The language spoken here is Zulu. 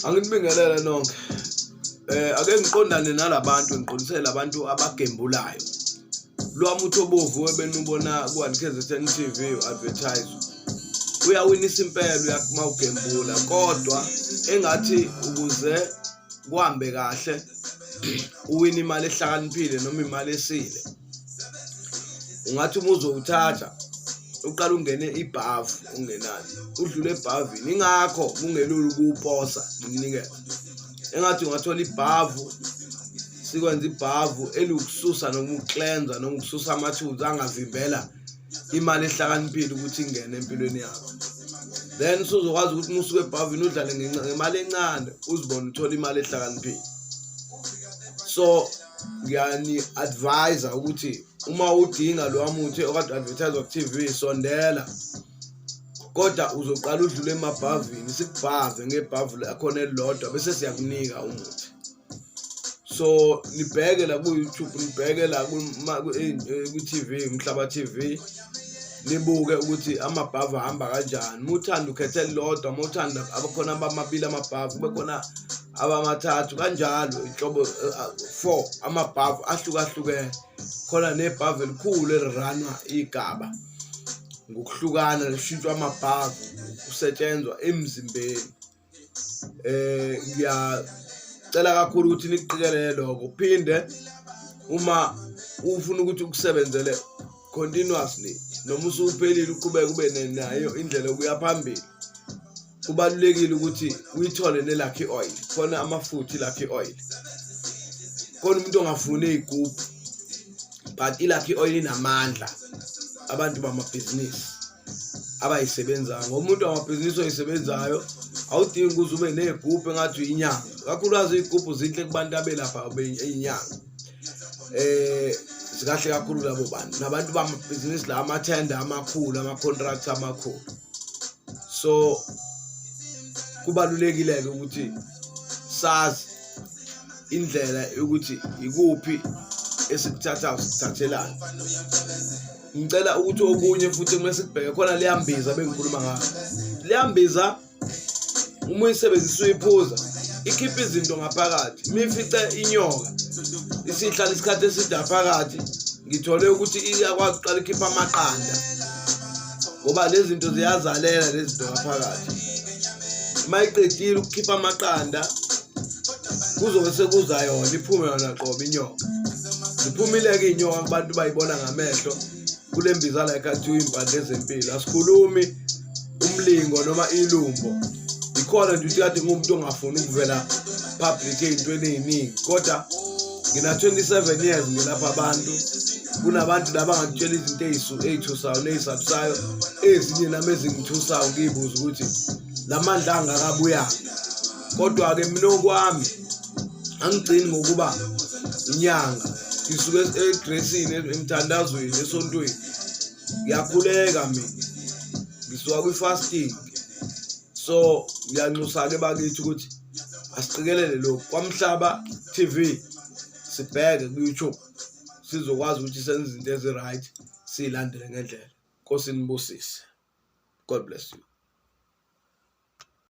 Anginibingelele nonke. Ake ngiqondane nalabantu ngiqondisele labantu abagembulayo. Lwamuthi obovu ebenubona ku-KZN TV advertise. Uyawinisa impela uyakuma ugembula kodwa engathi ukuze kuhambe kahle uwina imali ehlakaniphile noma imali esile. Ungathi uma uzowuthatha uqala ungene ibhavu ungenani udlule ebhavini ingakho kungelula ukuwuposa ngikunikeze engathi ungathola ibhavu sikwenza ibhavu eliwukususa noma ukuklenza noma ukususa amathunzi angavimbela imali ehlakaniphile ukuthi ingene empilweni yakho. Then usuzokwazi ukuthi uma usuke ebhavini udlale ngemali encane uzibone uthola imali ehlakaniphile. So ngiyani-advise ukuthi uma udinga lowa muthi okade advertise ku-TV sondela, kodwa uzoqala udlule emabhavini sikubhave ngebhavu lakhona elilodwa bese siyakunika umuthi. So nibheke la ku-YouTube, nibheke la ku-TV, Umhlaba TV, nibuke ukuthi amabhavu ahamba kanjani. Uma uthanda ukhetha elilodwa, uma uthanda abakhona abamabili amabhavu, kube khona abamathathu kanjalo, inhlobo 4 amabhavu ahlukahlukene. Khona nebhavu elikhulu eliranwa igaba ngokuhlukana, lishintshwa amabhavu kusetshenzwa emzimbeni. Ngiyacela kakhulu ukuthi nikuqikelele lokho. Phinde uma ufuna ukuthi ukusebenzele continuously noma usuphelile uqhubeke ube nayo indlela yokuya phambili, kubalulekile ukuthi uyithole ne-lucky oil. Khona amafutha i-lucky oil, khona umuntu ongafuni iy'gubhu but i-lucky oil inamandla. Abantu bamabhizinisi abayisebenzayo, ngoba umuntu wamabhizinisi oyisebenzayo awudingi ukuze ube ney'gubhu engathi uyinyanga. Kakhulukazi iy'gubhu zinhle kubantu abelapha inyanga, zikahle kakhulu labo bantu nabantu bamabhizinisi la, amathenda amakhulu, ama-contracts amakhulu. So kubalulekile-ke ukuthi sazi indlela yokuthi ikuphi esikuthathayo sikuthathelani. Ngicela ukuthi okunye futhi kumele sikubheke khona leya mbiza bengikhuluma ngayo. Leya mbiza uma uyisebenzisa uyiphuza ikhipha izinto ngaphakathi, uma ifice inyoka isihlala isikhathi eside phakathi, ngithole ukuthi iyakwazi ukuqala ikhipha amaqanda ngoba lezi zinto ziyazalela lezi zinto ngaphakathi. Uma iqedile ukukhipha amaqanda kuzobe sekuza yona iphume yona qobo inyoka. Ziphumile-ke iy'nyoka kubantu bayibona ngamehlo kule mbiza la ekhathiwa iy'mpande zempilo. Asikhulumi umlingo noma ilumbo, ikhona nje ukuthi kade ngumuntu ongafuni ukuvela public ey'ntweni ey'ningi, kodwa ngina-27 years ngilapha abantu. Kunabantu laba angakutshela izinto ey'thusayo ney'sabisayo, ezinye nami ezingithusayo ngiy'buze ukuthi la mandla angakabuyaphi. Kodwa-ke mina okwami angigcini ngokuba inyanga, ngisuke egresini, emthandazweni, esontweni, ngiyakhuleka mina, ngisuka kwi-fasting. So ngiyanxusa-ke bakithi ukuthi asiqikelele lokhu kwaMhlaba TV, sibheke ku-YouTube sizokwazi ukuthi senze izinto ezi-right, siyilandele ngendlela. Nkosi inibusise. God bless you.